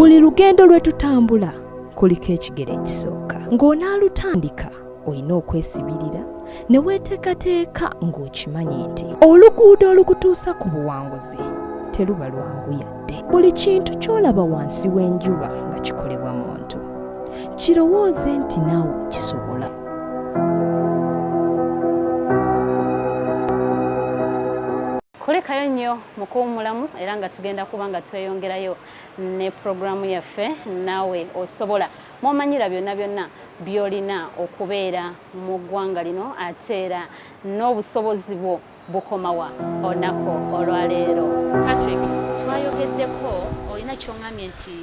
Buli lugendo lwe tutambula kuliko ekigere ekisooka. Ng'onaalutandika olina okwesibirira ne weeteekateeka ng'okimanyi nti oluguudo olukutuusa ku buwanguzi teruba lwangu yadde. Buli kintu ky'olaba wansi w'enjuba nga kikolebwa muntu, kirowooze nti naawe okisobola. Kulikayo nnyo mu kuwummulamu era nga tugenda kuba nga tweyongerayo ne pulogulaamu yaffe Naawe Osobola mw'omanyira byonna byonna by'olina okubeera mu ggwanga lino ate era n'obusobozi bwo bukomawa olunaku olwaleero. Patrick, twayogeddeko olina ky'oŋŋambye nti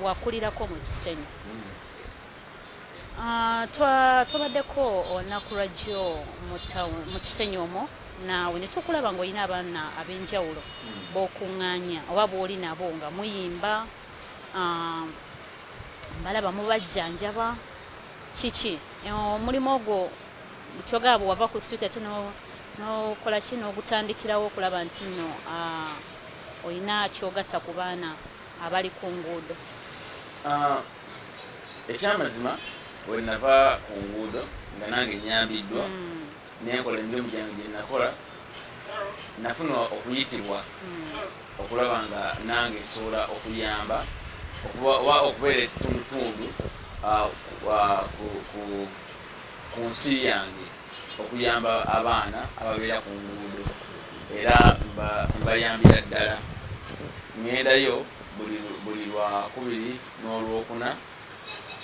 wakulirako mu Kisenyi. Ah, twabaddeko olunaku lwa jjo mu Kisenyi omwo naawe ne tukulaba ng'olina abaana ab'enjawulo b'okuŋŋaanya oba b'oli nabo nga muyimba, ah, mbalaba mubajjanjaba kiki omulimu ogwo kyogamba bwe wava ku street ate n'okola ki n'ogutandikirawo okulaba nti nno ah, olina ky'ogatta ku baana abali ku nguudo? Ekyamazima we nava ku nguudo nga nange nyambiddwa nenkola emirimu gyange gye nakola, nafuna okuyitibwa okulaba nga nange nsobola okuyamba oba okubeera ekitundutundu ku nsi yange okuyamba abaana ababeera ku nguudo era mbayambira ddala. Ŋŋendayo buli Lwakubiri n'Olwokuna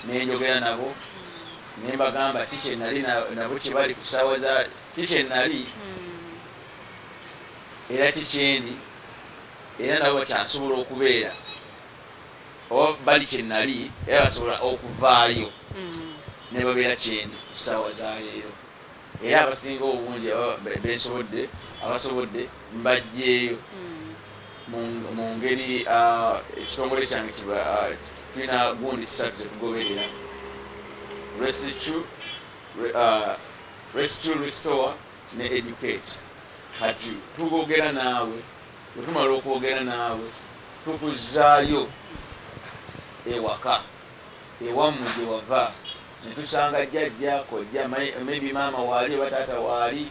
ne njogera nabo ne mbagamba ki kye nali nabo kye bali ku ssaawa za ki kye nali era ki kyendi era nabo bakyasobola okubeera oba bali kye nali era basobola okuvaayo ne babeera kyendi ku ssaawa za leero. Era abasinga obungi bensobodde abasobodde mbaggyeeyo mu ngeri ekitongole kyange tulina gundi ssatu zetugoberera: rescue, restore ne educate. Kati tugogera naawe, bwe tumala okwogera naawe tukuzzaayo ewaka ewammwe gye wava ne tusanga jjajja, kojja, maybe maama waali oba taata waali,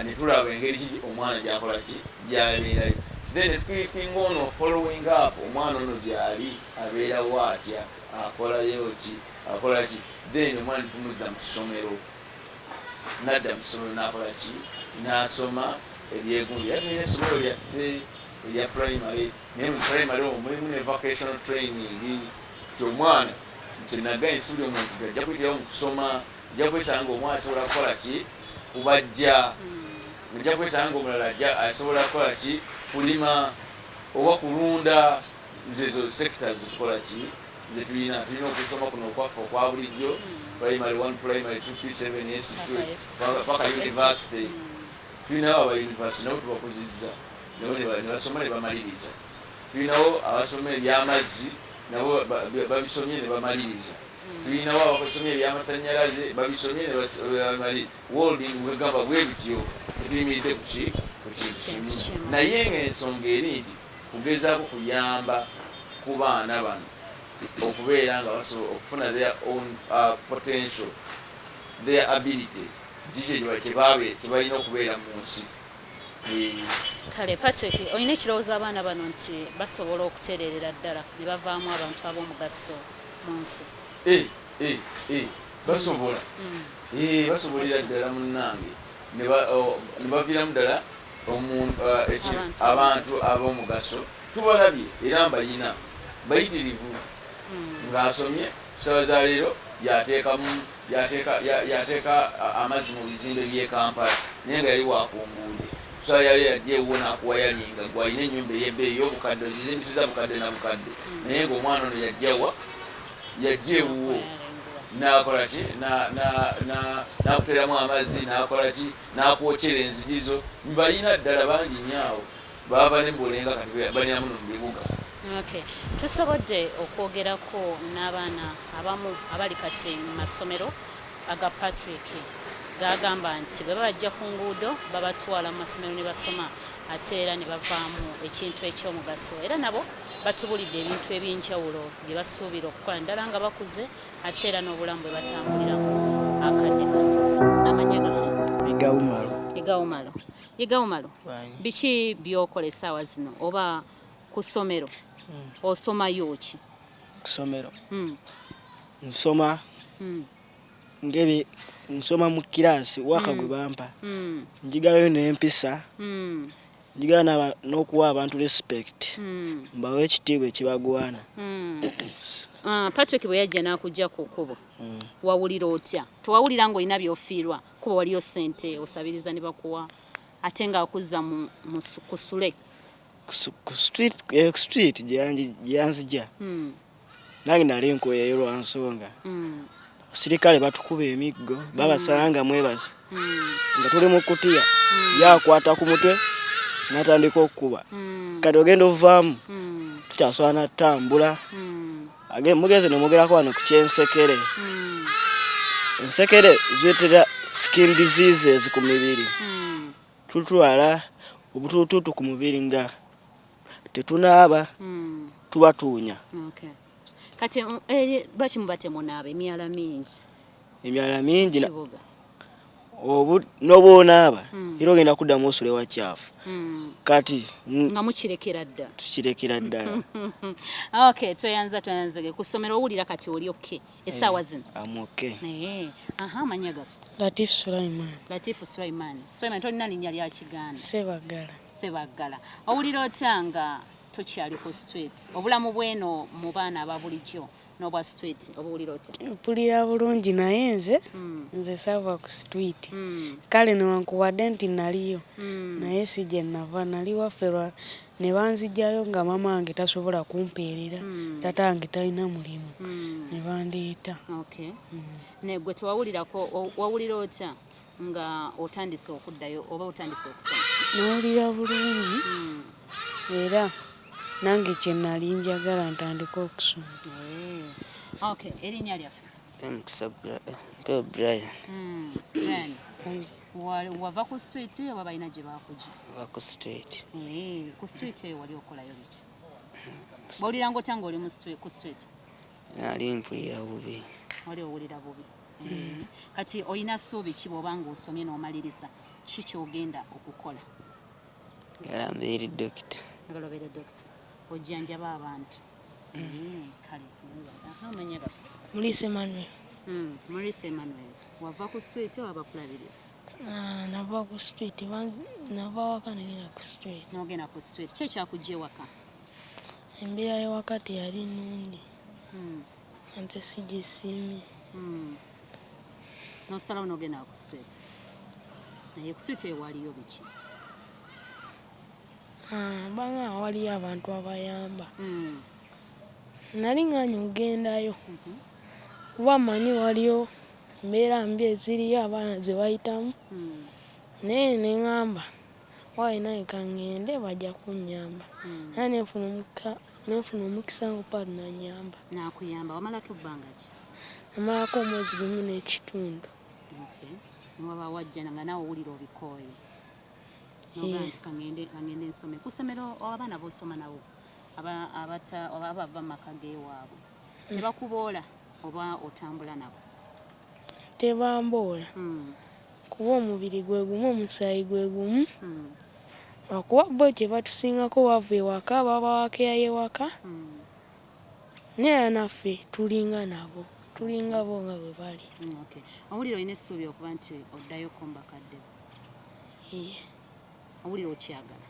ne tulaba engeri ki omwana gyakola ki gyabeerayo, then ne tukeepinga ono following up omwana ono gyali abeerawo atya, akolayo ki, akola ki, then omwana ne tumuzza mu ssomero nadda mu ssomero n'akola ki n'asoma ebyegundi. Era tulina essomero lyaffe erya primary, naye mu primary omwo mulimu ne vocational training nti omwana nti nagaye si buli omuntu nti ajja kuyitirawo mu kusoma, ajja kwesanga omwana asobola kukola ki kubajja, ajja kwesanga omulala ajja asobola kukola ki kulima oba kulunda. Zezo sectors zetukola ki zetulina. Tulina okusoma kuno okwaffe okwa bulijjo, primary 1, primary 2, P7, S2 paka university. Tulinawo aba university nabo tubakuzizza nabo ne basoma ne bamaliriza. Tulinawo abasoma ebyamazzi nabo babisomye ne bamaliriza. Tulinawo abasomye ebyamasanyalaze babisomye ne bamaliriza. Welding bwegamba bwe bityo, tetuyimiridde kuki ku kintu kimu, naye ng'ensonga eri nti kugezaako kuyamba ku baana bano okubeera nga basobola okufuna their own potential, their ability, kiki kyebalina okubeera mu nsi. Kale Patrick, olina ekirowoozo abaana bano nti basobola okutereerera ddala ne bavaamu abantu ab'omugaso mu nsi? Basobola, basobolera ddala munnange ne baviiramu ddala abantu ab'omugaso. Tubalabye era mbayina bayitirivu ng'asomye kusaba za leero yateeka amazzi mu bizimbe by'e Kampala, naye nga yali wa ku nguudo. Kusaba yali yajja ewuwo n'akuwayalinga gwe alina ennyumba ey'ebbeeyi ey'obukadde ogizimbisiza bukadde na bukadde, naye ng'omwana ono yajja wa yajja ewuwo n'akola ki n'akuteeramu amazzi n'akola ki n'akwokyera enzigi zo. Mbayina ddala bangi nnyo awo baava ne Bulenga kati balina muno mu bibuga. Okay. Tusobodde okwogerako n'abaana abamu abali kati mu masomero aga Patrick gagamba nti bwe babajja ku nguudo babatwala mu masomero ne basoma ate era ne bavaamu ekintu eky'omugaso era nabo Batubulidde ebintu eby'enjawulo bye basuubira okukola naddala nga bakuze ate era n'obulamu bwe batambuliramu akadde kano. Amannya gaffe? Yiga Umaru. Yiga Umaru. Yiga Umaru, biki by'okola essaawa zino oba ku ssomero osomayo ki? Ku ssomero nsoma ngebe nsoma mu kiraasi waka gwe bampa njigayo n'empisa njigayo n'okuwa abantu respect mbawe ekitiibwa ekibagwana. Patrick bwe yajja n'akujja ku kkubo wawulira otya? Tewawulira ng'olina by'ofiirwa kuba waliyo ssente osabiriza ne bakuwa ate ng'akuzza ku sule? Ku street gye yanzija nange nali nkoyeyo lwa nsonga. Abasirikale batukuba emiggo babasanga mwebase nga tuli mu kutiya yakwata ku mutwe n'atandika okukuba. Kati ogenda ovaamu tukyasobola natambula. Mugenze ne mwogerako wano ku kyensekere. Ensekere zireetera skin diseases ku mibiri. Tutwala obutuutuutu ku mubiri nga tetunaaba tuba tuwunya. Kati lwaki muba temunaaba? Emyala mingi. Emyala mingi n'obwonaaba era ogenda kuddamu osule wakyafu. Kati nga mukirekera ddala. Tukirekera ddala. Okay, tweyanza tweyanzege. Ku ssomero owulira kati oli okay essaawa zino? I'm okay. Aha, amannya gaffe? Latif Sulaiman. Latif Sulaiman. Sulaiman, tolina linnya lya Kiganda? Sebaggala. Sebaggala. Owulira otya nga tokyali ku street? Obulamu bweno mu baana aba bulijjo n'obwa street obuwulira otya? Mpulira bulungi naye nze nze saava ku street. Kale newankubadde nti naliyo naye si gye nava, nali waffe ne banzigyayo nga maama wange tasobola kumpeerera, taata wange talina mulimu ne bandeeta. Okay. Naye gwe tewawulirako, wawulira otya nga otandise okuddayo oba otandise okusoma? Nawulira bulungi era nange kye nali njagala ntandike okusoma. Okay, erinnya lyaffe? Mukisa Brian. Brian, wava ku street oba balina gye bakujja? Nva ku street. Ku street eyo wali okolayo biki? Bw'owulira ng'otya ng'oli ku street? Nali mpulira bubi. Wali owulira bubi. Kati olina ssuubi ki bw'oba ng'osomye n'omaliriza, ki ky'ogenda okukola? Njagala mbeere dokita. Njagala obeere dokita. Ojjanjaba abantu. Kale, amannya gaffe? Mulisa Emmanuel. Mulisa Emmanuel. Wava ku street oba bakulabirira? Nava ku street, nava waka negenda ku street. N'ogenda ku street. Ki ekyakujja ewaka? Embeera y'ewaka teyali nnungi. Ate sigisiimye. N'osalawo n'ogenda ku street. Naye ku street eyo waliyo biki? Banga waliyo abantu abayamba. Nali ŋŋaanye okugendayo kuba mmanyi waliyo embeera mbi eziriyo abaana ze bayitamu naye ne ŋŋamba waayi nange ka ŋŋende bajja kunnyamba. Era ne nfuna omukisa nga paati n'annyamba. N'akuyamba. Wamalako ebbanga ki? Namalako omwezi gumu n'ekitundu. Okay. Newaba wajja nga naawe owulira obikooye. N'ogamba nti ka ŋŋende nsome. Ku ssomero abaana b'osoma nabo oba abava mu maka g'ewaabwe tebakuboola oba otambula nabo? Tebamboola kuba omubiri gwe gumu, omusaayi gwe gumu. Lwakuba bo kye batusingako bava ewaka, babawa care y'ewaka naye era naffe tulinga nabo, tulinga bo nga bwe bali. Okay. Owulira olina essuubi okuba nti oddayoko mu bakadde bo? Iye. Owulira okyagala?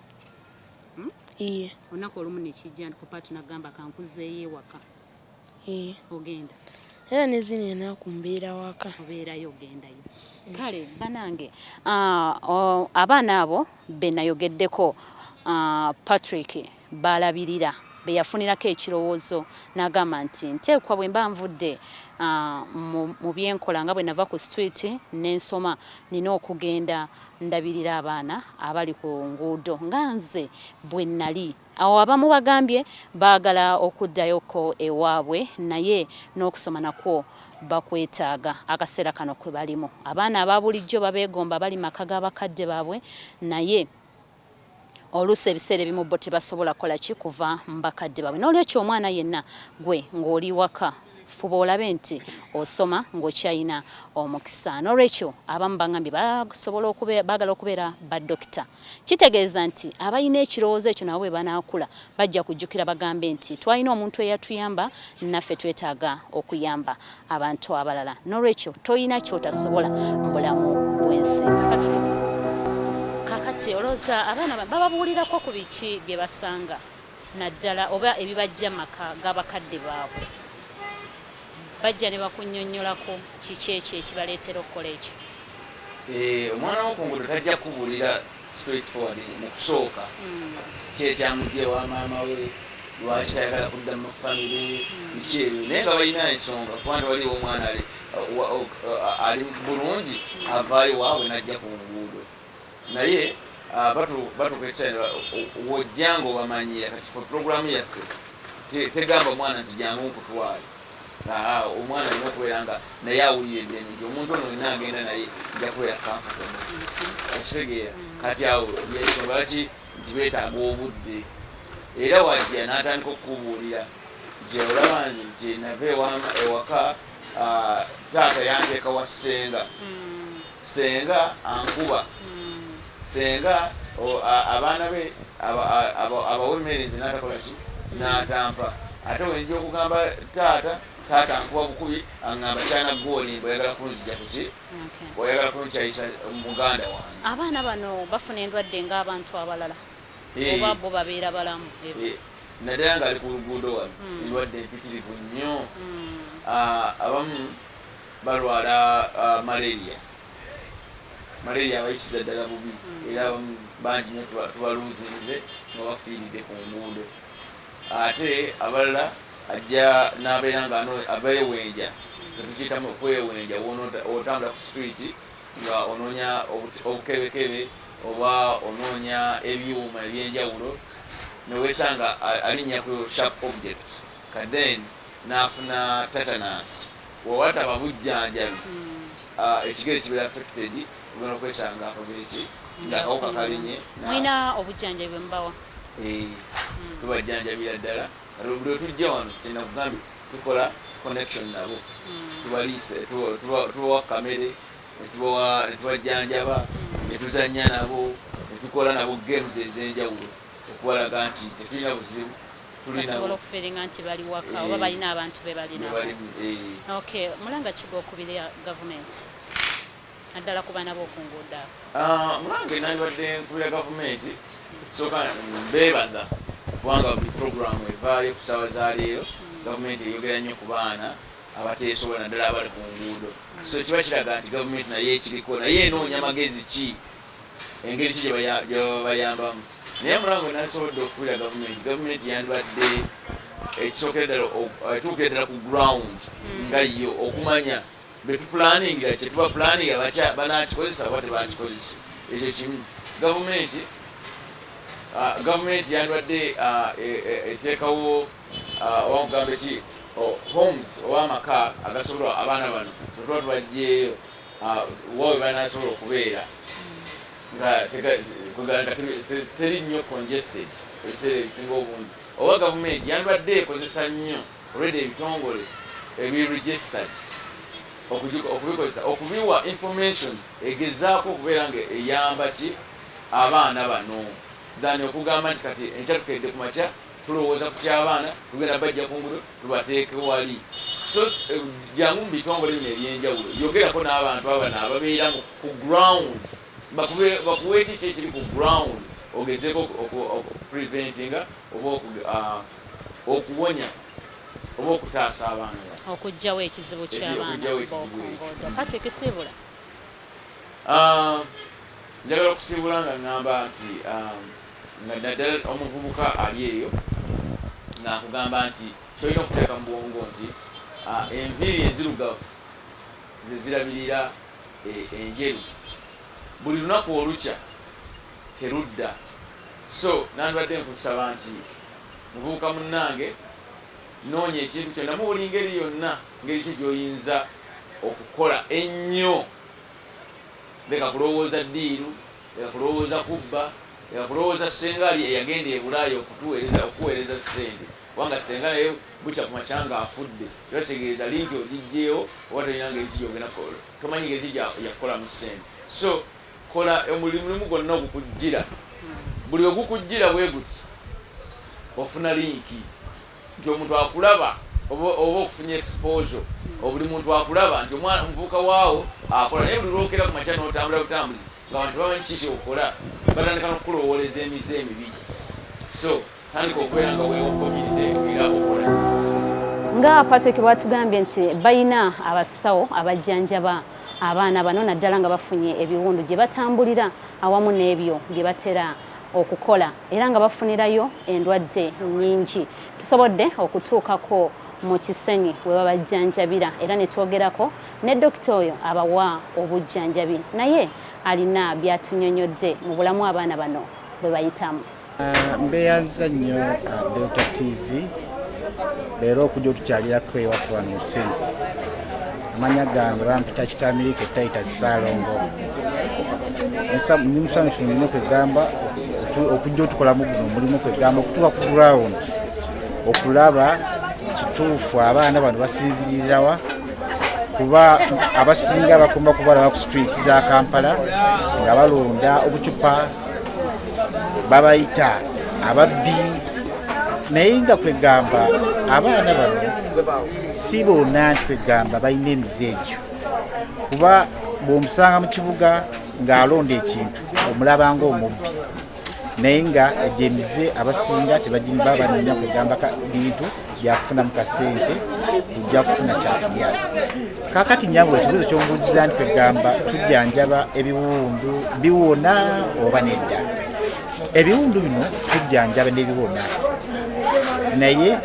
Iye. Olunaku olumu ne kijja ku paati n'agamba kankuzzeeyo ewaka. Iye. Ogenda? Era ne zino ennaku mbeera waka. Obeerayo ogendayo. Kale banange abaana abo be nayogeddeko Patrick balabirira be yafunirako ekirowoozo n'agamba nti nteekwa bwe mba nvudde mu byenkola nga bwe nava ku street ne nsoma nina okugenda ndabirira abaana abali ku nguudo nga nze bwe nali. Awo abamu bagambye baagala okuddayoko ewaabwe naye n'okusoma nakwo bakwetaaga akaseera kano kwe balimu. Abaana aba bulijjo babeegomba bali maka g'abakadde baabwe naye Oluusi ebiseera ebimu bo tebasobola kukola ki kuva mu bakadde baabwe. N'olwekyo omwana yenna gwe ng'oli waka fuba olabe nti osoma ng'okyalina omukisa. N'olwekyo abamu bangambye basobola baagala okubeera badokita. Kitegeeza nti abalina ekirowoozo ekyo nabo bwe banaakula bajja kujjukira bagambe nti twalina omuntu eyatuyamba naffe twetaaga okuyamba abantu abalala. N'olwekyo tolina ky'otasobola mu bulamu bw'ensi. Kakati olowooza abaana bababuulirako ku biki bye basanga naddala oba ebibajja mu maka g'abakadde baabwe? Bajja ne bakunnyonnyolako kiki ekyo ekibaleetera okukola ekyo? Eh, omwana wokunguudo tajja kubuulira straight forward mu kusooka ki ekyamujja ewa maama we, lwaki tayagala kudda mu famire, biki ebyo, naye nga balina ensonga, kubanga waliwo omwana ali bulungi avaayo waabwe n'ajja ku nguudo, naye batuuka ekiseera wojja nga obamanyira. Kati fe puroguramu yaffe tegamba omwana nti jangu nkutwale. Omwana alina okubeera nga naye awulira eddembe nti omuntu ono nina agenda naye nja kubeera comfortable, okitegeera? Kati awo yensonga laki nti beetaaga obudde, era wajja n'atandika okukubuulira nti olaba nze nti nava ewaka, taata yanteeka wa ssenga, ssenga ankuba, ssenga abaana be abawa emmere nze n'atakola ki, n'atampa, ate wenjja okugamba taata, taata ankuba bukubi, aŋŋamba kyana gwolimba, oyagala kunzija kuki, oyagala kunkyayisa muganda wange. Abaana bano bafuna endwadde ng'abantu abalala oba bo babeera balamu? Naddala ng'ali ku luguudo wano, endwadde empitirivu nnyo. Abamu balwala malaria, malaria abayisiza ddala bubi, era abamu bangi nnyo tubaluuzinze nga bafiiridde ku nguudo. Ate abalala ajja n'abeera nga abeewenja, tetukiyitamu okwewenja, otambula ku street nga onoonya obukebekebe oba onoonya ebyuma ebyenjawulo, newesanga alinnya ku sharp object, then n'afuna tetanus. Wewataba bujjanjabi, ekigere kibeera affected, ogenda okwesanga akoze eki, ngaakawuka kalinye. Mulina obujjanjabi bwe mubawa? Tubajjanjabira ddala. Buli wetujja wano, kyenakugambye, tukola connection nabo, tubaliise, tubawa kamere, netubajjanjaba, netuzanya nabo, netukola nabo games ez'enjawulo okubalaga nti tetulina buzibu. Basobola okufeelinga nti bali waka oba balina abantu be balinabo. Okay, mulanga kiga okubira gavumenti naddala ku baana b'okunguudo abo? Mulange nandibadde nkubira gavumenti, ekisooka mbeebaza kubanga buli puroguramu evaayo ku ssaawa za leero gavumenti eyogera nnyo ku baana abateesobola, naddala abali ku nguudo. So kiba kiraga nti gavumenti naye ekiriko, naye enoonya magezi ki, engeri ki gye baba bayambamu. Naye mulango nandisobodde okukubira gavumenti, gavumenti yandibadde ekisookera ddala etuukira ddala ku ground nga yo okumanya betupulaningira kyetuba pulaninga banakikozesa oba tebakikozesa. Ekyo kimu. Gavumenti yandibadde eteekawo oba kugamba ki, homes oba amaka agasobola abaana bano bwetuba tubajjeeyo wa we banasobola okubeera nga teri nnyo congested ebiseera ebisinga obungi. Oba gavumenti yandibadde ekozesa nnyo already ebitongole ebi registered okubikozesa okubiwa information egezaako okubeera nga eyamba ki abaana bano, than okugamba nti kati enkya tukedde ku makya tulowooza ku ky'abaana, tugenda bajja ku nguudo tubateeke wali. So jangu mu bitongole bino ebyenjawulo, yogerako n'abantu abano ababeera ku ground, bakuwe kiki ekiri ku ground, ogezeeko okupreventinga oba okuwonya oba okutaasa abaana bano. Okuggyawo ekizibu ky'abaana Okuggyawo ekizibu ekyo. b'okunguudo. Patrick, siibula. Njagala okusiibula nga ŋŋamba nti nga naddala omuvubuka ali eyo, nga nkugamba nti kyolina okuteeka mu bwongo nti enviiri enzirugavu ze zirabirira enjeru. Buli lunaku olukya terudda. So nandibadde nkusaba nti muvubuka munnange, noonya ekintu kyonna mu buli ngeri yonna, ngeri ki gy'oyinza okukola ennyo. Leka kulowooza ddiiru, leka kulowooza kubba, Leka kulowooza ssenga ali eyagenda e Bulaaya okutuweereza okukuweereza ssente kubanga ssenga naye bukya ku makya nga afudde kiba kitegeeza linki ogiggyeewo oba tolina ngeri ki gy'ogenda tomanyi ngeri ki yakukolamu ssente. So kola omulimu gwonna ogukujjira, buli ogukujjira bwe guti ofuna linki. Nti omuntu akulaba oba oba okufunye exposure obuli muntu akulaba nti omwana omuvubuka waawo akola naye buli lwokera ku makya n'otambula butambuzi nga bantu bamanyi ki kyokola batandika n'okukulowooleza emize emibi so tandika okubeera nga weewa community era okola. Nga Patrick bwatugambye nti balina abasawo abajjanjaba abaana bano naddala nga bafunye ebiwundu gye batambulira awamu n'ebyo bye batera okukola era nga bafunirayo endwadde nnyingi. Tusobodde okutuukako mu Kisenyi we babajjanjabira era ne twogerako ne dokita oyo abawa obujjanjabi naye alina by'atunyonyodde mu bulamu abaana bano bwe bayitamu. Mbeyanziza nnyo Delta TV leero okujja otukyalirako ewaffe wano mu Kisenyi. Amanya gange bampita Kitamirike Titus Ssaalongo. Ndi musanyufu nnyo kwegamba okujja otukolamu guno omulimu kwegamba okutuuka ku ground okulaba kituufu abaana bano basinziirirawa kuba abasinga bakumba kubalaba ku street za Kampala nga balonda obucupa babayita ababbi naye nga kwegamba abaana bano si bonna nti kwegamba balina emize egyo kuba bw'omusanga mu kibuga ng'alonda ekintu omulaba ng'omubbi naye nga egyo emize abasinga tebagimba banoonya kwegamba bintu byakufunamu kasente kujja kufuna kyakulya. Kakati nyabo ekibuuzo kyombuuziza nti kwegamba tujjanjaba ebiwundu biwona oba nedda? Ebiwundu bino tujjanjaba nebiwona naye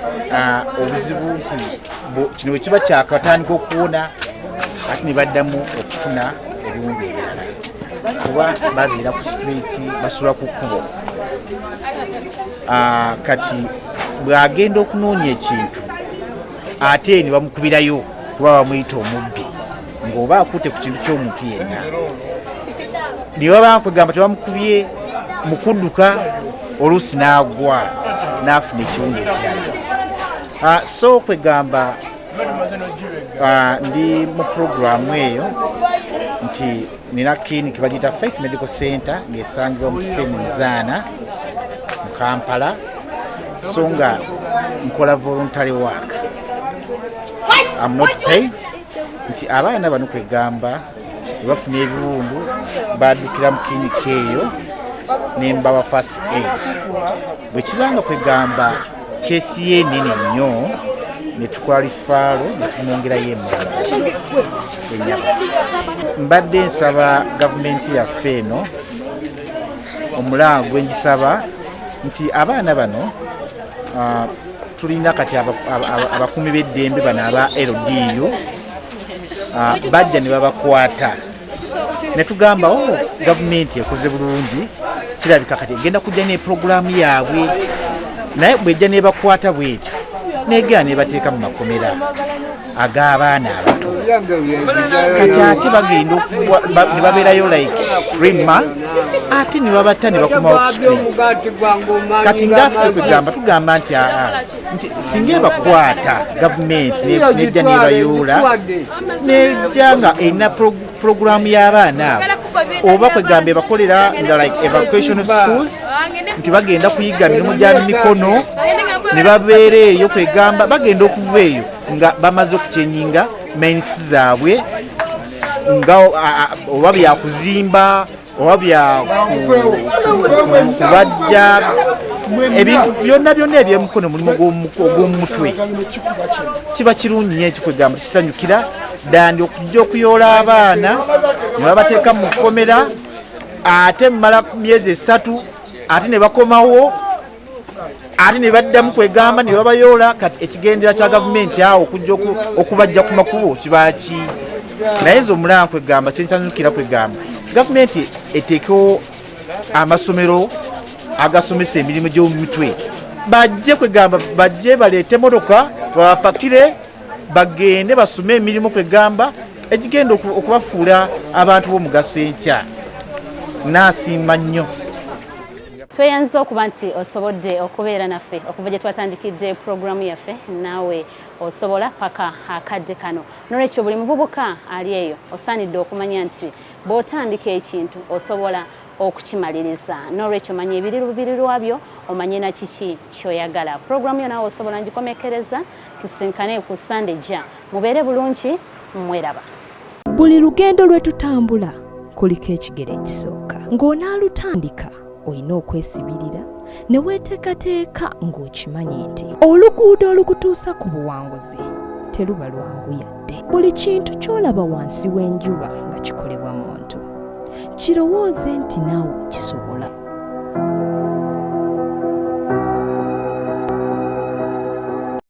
obuzibu nti kino bwekiba kyakatandika okuwona ate nebaddamu okufuna ebiwundu ebirala kuba babeera ku street basula ku kkubo. Kati bw'agenda okunoonya ekintu ate ne bamukubirayo kuba bamuyita omubbi ng'oba akutte ku kintu ky'omuntu yenna ne baba kwegamba tebamukubye mu kudduka oluusi n'agwa n'afuna ekiwundu ekirala. So kwegamba ndi mu puroguramu eyo nti nina clinic bagiyita Faith Medical Center ng'esangibwa mu Kisenyi Muzaana mu Kampala so nga nkola voluntary work, I'm not paid, nti abaana bano kwegamba bafuna ebiwundu baddukira mu clinic eyo nembawa first aid. Bwe kibanga kwegamba case ye nene nnyo ne tukola referral ne tumwongerayo emulala enyama. Mbadde nsaba gavumenti yaffe eno omulanga gwe ngisaba nti abaana bano tulina kati abakuumi b'eddembe bano aba LDU bajja ne babakwata ne tugamba o gavumenti ekoze bulungi kirabika kati egenda kujja ne puroguramu yaabwe naye bwejja nebakwata bwetyo negera nebateeka mu makomera ag'abaana abato kati ate bagenda ne babeerayo like 3 month ate ne babata ne bakomawo ku street. Kati ngaffe kwegamba tugamba nti aa nti singa ebakwata gavumenti nejja nebayoola nejja nga erina puroguramu y'abaana abo oba kwegamba ebakolera nga like evacuation of schools nti bagenda kuyiga mirimu gya mikono ne babeera eyo kwegamba bagenda okuva eyo nga bamaze okuchanginga minds zaabwe nga oba byakuzimba oba bya kubajja ebintu byonna byonna ebyemukono omulimu ogw'omumutwe kiba kirungi nnyo ekikwegamba tukisanyukira dandi okujja okuyoola abaana ne babateeka mu kkomera ate mumala myezi 3 ate ne bakomawo ate ne baddamu kwegamba ne babayoola. Kati ekigendera kya gavumenti awo okujja okubajja ku makubo kibaki? Naye nze omulanga kwegamba kyenkyanyukira kwegamba gavumenti eteekewo amasomero agasomesa emirimu gy'omumitwe bajje kwegamba bajje baleete emotoka babapakire bagende basome emirimu kwegamba egigenda okubafuula abantu b'omugaso enkya. Naasiima nnyo. Tweyanziza okuba nti osobodde okubeera naffe okuva gye twatandikidde pulogulaamu yaffe naawe osobola paka akadde kano. Nolwekyo buli muvubuka ali eyo osaanidde okumanya nti bw'otandika ekintu osobola okukimaliriza. Nolwekyo manya ebirirubirirwa byo, omanye na kiki ky'oyagala. Pulogulaamu yo naawe osobola ngikomekereza, tusinkane ku Sande ejja. Mubeere bulungi, mweraba. Buli lugendo lwe tutambula kuliko ekigere ekisooka. Ng'onaalutandika olina okwesibirira ne weeteekateeka ng'okimanyi nti oluguudo olukutuusa ku buwanguzi teruba lwangu yadde. Buli kintu ky'olaba wansi w'enjuba nga kikolebwa muntu, kirowooze nti naawe okisobola.